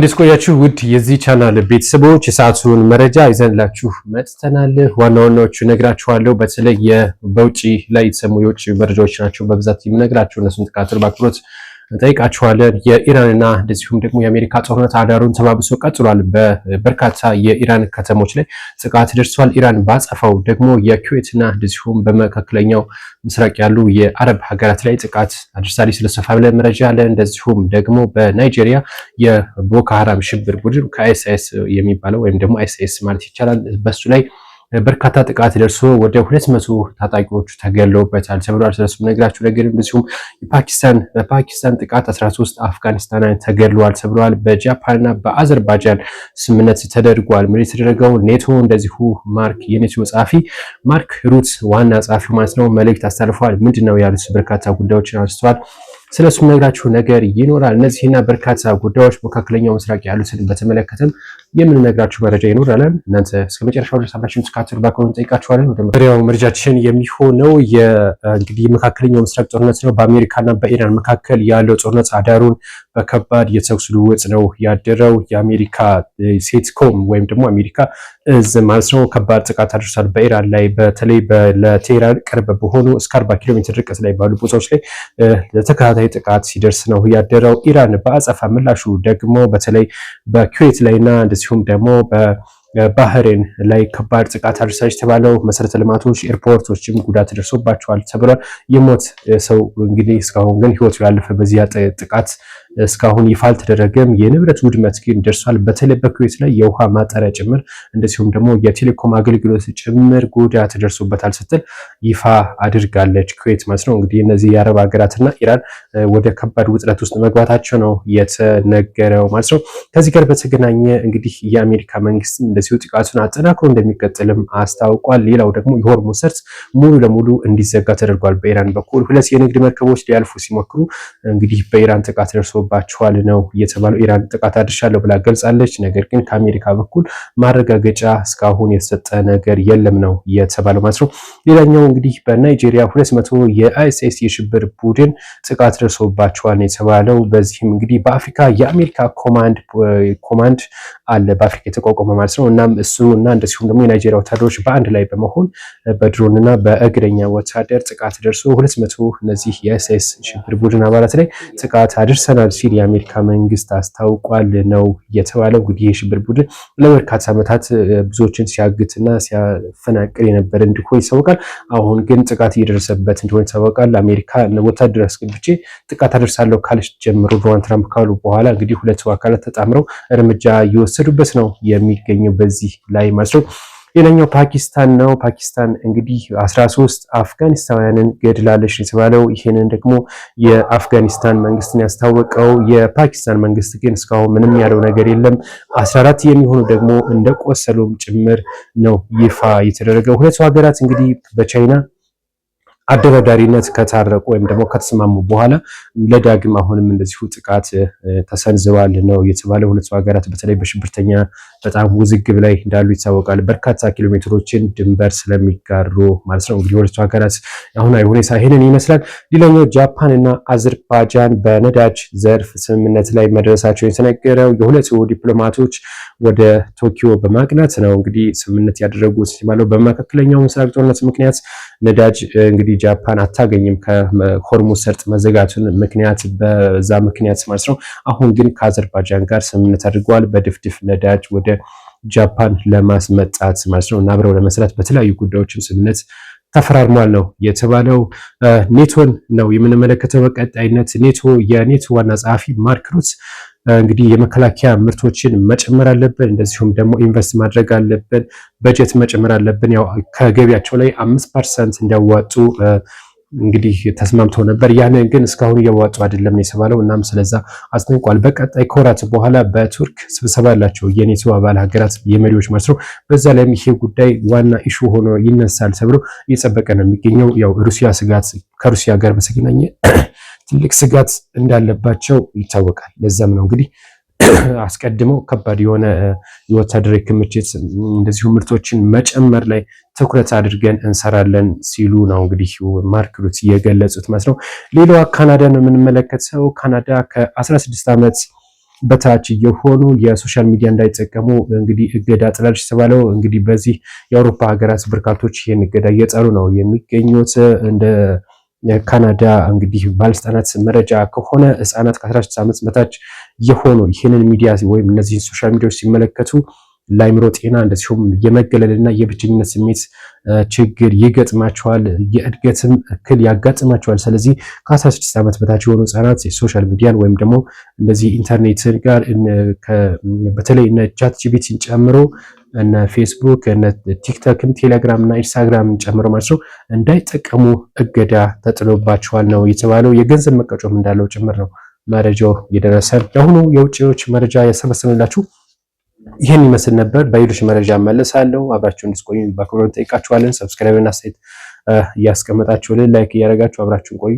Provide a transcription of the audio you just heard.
እንዴት ቆያችሁ? ውድ የዚህ ቻናል ቤተሰቦች የሰዓቱን መረጃ ይዘንላችሁ መጥተናል። ዋና ዋናዎቹ እነግራችኋለሁ። በተለይ በውጭ ላይ የተሰሙ የውጭ መረጃዎች ናቸው በብዛት የምነግራችሁ። እነሱን ተከታተሉ በአክብሮት እንጠይቃችኋለን። የኢራንና እንደዚሁም ደግሞ የአሜሪካ ጦርነት አዳሩን ተባብሶ ቀጥሏል። በበርካታ የኢራን ከተሞች ላይ ጥቃት ደርሷል። ኢራን ባጸፋው ደግሞ የኩዌትና እንደዚሁም በመካከለኛው ምስራቅ ያሉ የአረብ ሀገራት ላይ ጥቃት አድርሳለች። ስለሰፋ ብለን መረጃ አለ። እንደዚሁም ደግሞ በናይጄሪያ የቦኮ ሀራም ሽብር ቡድን ከ ISIS የሚባለው ወይም ደግሞ ISIS ማለት ይቻላል በሱ ላይ በርካታ ጥቃት ደርሶ ወደ 200 ታጣቂዎቹ ተገለውበታል ተብሏል። ስለሱ ነግራችሁ ነገር እንደዚሁም በፓኪስታን ጥቃት 13 አፍጋኒስታናውያን ተገድለዋል ተብሏል። በጃፓንና በአዘርባይጃን ስምምነት ተደርጓል። ምን የተደረገው ኔቶ እንደዚሁ ማርክ የኔቶ ጸሐፊ ማርክ ሩት ዋና ጸሐፊው ማለት ነው መልእክት አስተላልፈዋል። ምንድን ነው ያሉት? በርካታ ጉዳዮችን አንስተዋል። ስለሱ ነግራችሁ ነገር ይኖራል። እነዚህና በርካታ ጉዳዮች መካከለኛው ምስራቅ ያሉትን በተመለከተም የምንነግራችሁ መረጃ ይኖራል። እናንተ እስከ መጨረሻው ድረስ አብራችሁን ትከታተሉ በአክብሮት እንጠይቃችኋለን። ወደ መጀመሪያው መረጃችን የሚሆነው እንግዲህ የመካከለኛው ምስራቅ ጦርነት ነው። በአሜሪካና በኢራን መካከል ያለው ጦርነት አዳሩን በከባድ የተኩስ ልውውጥ ነው ያደረው። የአሜሪካ CENTCOM ወይም ደግሞ አሜሪካ እዝ ማለት ነው ከባድ ጥቃት አድርሷል በኢራን ላይ፣ በተለይ ለቴህራን ቅርብ በሆኑ እስከ 40 ኪሎ ሜትር ርቀት ላይ ባሉ ቦታዎች ላይ ለተከታታይ ጥቃት ሲደርስ ነው ያደረው። ኢራን በአጸፋ ምላሹ ደግሞ በተለይ በኩዌት ላይና እንደዚሁም ደግሞ በባህሬን ላይ ከባድ ጥቃት አድርሳለች የተባለው መሰረተ ልማቶች፣ ኤርፖርቶችም ጉዳት ደርሶባቸዋል ተብሏል። የሞት ሰው እንግዲህ እስካሁን ግን ህይወቱ ያለፈ በዚያ ጥቃት እስካሁን ይፋ አልተደረገም። የንብረት ውድመት ግን ደርሷል። በተለይ በኩዌት ላይ የውሃ ማጣሪያ ጭምር እንደዚሁም ደግሞ የቴሌኮም አገልግሎት ጭምር ጉዳት ደርሶበታል ስትል ይፋ አድርጋለች ኩዌት ማለት ነው። እንግዲህ እነዚህ የአረብ ሀገራትና ኢራን ወደ ከባድ ውጥረት ውስጥ መግባታቸው ነው የተነገረው ማለት ነው። ከዚህ ጋር በተገናኘ እንግዲህ የአሜሪካ መንግስት እንደዚሁ ጥቃቱን አጠናክሮ እንደሚቀጥልም አስታውቋል። ሌላው ደግሞ የሆርሙዝ ሰርጥ ሙሉ ለሙሉ እንዲዘጋ ተደርጓል። በኢራን በኩል ሁለት የንግድ መርከቦች ሊያልፉ ሲሞክሩ እንግዲህ በኢራን ጥቃት ደርሶባቸዋል ነው የተባለው። ኢራን ጥቃት አድርሻለሁ ብላ ገልጻለች። ነገር ግን ከአሜሪካ በኩል ማረጋገጫ እስካሁን የተሰጠ ነገር የለም ነው የተባለው ማለት ነው። ሌላኛው እንግዲህ በናይጄሪያ 200 የ ISIS የሽብር ቡድን ጥቃት ደርሶባቸዋል ነው የተባለው። በዚህም እንግዲህ በአፍሪካ የአሜሪካ command አለ በአፍሪካ የተቋቋመ ማለት ነው። እናም እሱ እና እንደዚሁም ደግሞ የናይጄሪያ ወታደሮች በአንድ ላይ በመሆን በድሮን እና በእግረኛ ወታደር ጥቃት ደርሶ 200 እነዚህ የ ISIS ሽብር ቡድን አባላት ላይ ጥቃት አድርሰናል ሲል የአሜሪካ መንግስት አስታውቋል ነው የተባለው። እንግዲህ የሽብር ቡድን ለበርካታ ዓመታት ብዙዎችን ሲያግትና ሲያፈናቅል የነበረ እንዲሆን ይታወቃል። አሁን ግን ጥቃት እየደረሰበት እንደሆነ ይታወቃል። አሜሪካ ወታደር አስገብቼ ጥቃት አደርሳለሁ ካለች ጀምሮ ዶናልድ ትራምፕ ካሉ በኋላ እንግዲህ ሁለቱ አካላት ተጣምረው እርምጃ እየወሰዱበት ነው የሚገኘው በዚህ ላይ ማለት ነው። ሌላኛው ፓኪስታን ነው። ፓኪስታን እንግዲህ 13 አፍጋኒስታውያንን ገድላለች የተባለው ይህንን ደግሞ የአፍጋኒስታን መንግስትን ያስታወቀው። የፓኪስታን መንግስት ግን እስካሁን ምንም ያለው ነገር የለም። 14 የሚሆኑ ደግሞ እንደቆሰሉም ጭምር ነው ይፋ የተደረገው። ሁለቱ ሀገራት እንግዲህ በቻይና አደራዳሪነት ከታረቁ ወይም ደግሞ ከተስማሙ በኋላ ለዳግም አሁንም እንደዚሁ ጥቃት ተሰንዝሯል ነው የተባለ። ሁለቱ ሀገራት በተለይ በሽብርተኛ በጣም ውዝግብ ላይ እንዳሉ ይታወቃል። በርካታ ኪሎ ሜትሮችን ድንበር ስለሚጋሩ ማለት ነው። እንግዲህ ሁለቱ ሀገራት አሁናዊ ሁኔታ ይህንን ይመስላል። ሌላኛው ጃፓን እና አዘርባይጃን በነዳጅ ዘርፍ ስምምነት ላይ መድረሳቸው የተነገረው የሁለቱ ዲፕሎማቶች ወደ ቶኪዮ በማቅናት ነው እንግዲህ ስምምነት ያደረጉት ሲባለው በመካከለኛው ምስራቅ ጦርነት ምክንያት ነዳጅ እንግዲህ ጃፓን አታገኝም ከሆርሙዝ ሰርጥ መዘጋቱን ምክንያት በዛ ምክንያት ማለት ነው። አሁን ግን ከአዘርባይጃን ጋር ስምምነት አድርገዋል። በድፍድፍ ነዳጅ ወደ ጃፓን ለማስመጣት ማለት ነው እና አብረው ለመስራት በተለያዩ ጉዳዮችም ስምምነት ተፈራርሟል ነው የተባለው። ኔቶን ነው የምንመለከተው በቀጣይነት። ኔቶ የኔቶ ዋና ጸሐፊ ማርክ ሩት እንግዲህ የመከላከያ ምርቶችን መጨመር አለብን፣ እንደዚሁም ደግሞ invest ማድረግ አለብን፣ በጀት መጨመር አለብን። ያው ከገቢያቸው ላይ 5% እንዲያዋጡ እንግዲህ ተስማምተው ነበር። ያንን ግን እስካሁን እያዋጡ አይደለም ነው የተባለው። እናም ስለዛ አስጠንቋል። በቀጣይ ከወራት በኋላ በቱርክ ስብሰባ አላቸው የኔቶ አባል ሀገራት የመሪዎች ማለት ነው። በዛ ላይም ይሄ ጉዳይ ዋና issue ሆኖ ይነሳል ተብሎ እየጠበቀ ነው የሚገኘው። ያው ሩሲያ ስጋት ከሩሲያ ጋር በተገናኘ ትልቅ ስጋት እንዳለባቸው ይታወቃል። ለዛም ነው እንግዲህ አስቀድመው ከባድ የሆነ የወታደራዊ ክምችት እንደዚሁ ምርቶችን መጨመር ላይ ትኩረት አድርገን እንሰራለን ሲሉ ነው እንግዲህ ማርክ ሩት የገለጹት ማለት ነው። ሌላዋ ካናዳ ነው የምንመለከተው። ካናዳ ከ16 ዓመት በታች የሆኑ የ social media እንዳይጠቀሙ እንግዲህ እገዳ ጥላለች የተባለው። እንግዲህ በዚህ የአውሮፓ ሀገራት በርካቶች ይህን እገዳ እየጠሉ ነው የሚገኙት። እንደ ካናዳ እንግዲህ ባለስልጣናት መረጃ ከሆነ ህጻናት ከ16 ዓመት በታች የሆኑ ይህንን ሚዲያ ወይም እነዚህን social media ዎች ሲመለከቱ ለአይምሮ ጤና እንደዚሁም የመገለልና የብቸኝነት ስሜት ችግር ይገጥማቸዋል፣ የእድገትም እክል ያጋጥማቸዋል። ስለዚህ ከ16 ዓመት በታች የሆኑ ህጻናት የ social media ን ወይም ደግሞ እንደዚህ ኢንተርኔትን ጋር በተለይ እነ ChatGPT ን ጨምሮ፣ እነ ፌስቡክ፣ እነ ቲክቶክን፣ ቴሌግራም እና ኢንስታግራምን ጨምሮ ማለት ነው እንዳይጠቀሙ እገዳ ተጥሎባቸዋል ነው የተባለው። የገንዘብ መቀጮም እንዳለው ጭምር ነው መረጃው የደረሰን። የአሁኑ የውጭዎች መረጃ ያሰበሰብንላችሁ ይህን ይመስል ነበር። በሌሎች መረጃ መለሳለሁ። አብራችሁ እንድትቆዩ በአክብሮት እንጠይቃችኋለን። Subscribe እና አስተያየት እያስቀመጣችሁልን፣ like እያደረጋችሁ አብራችሁን ቆዩ።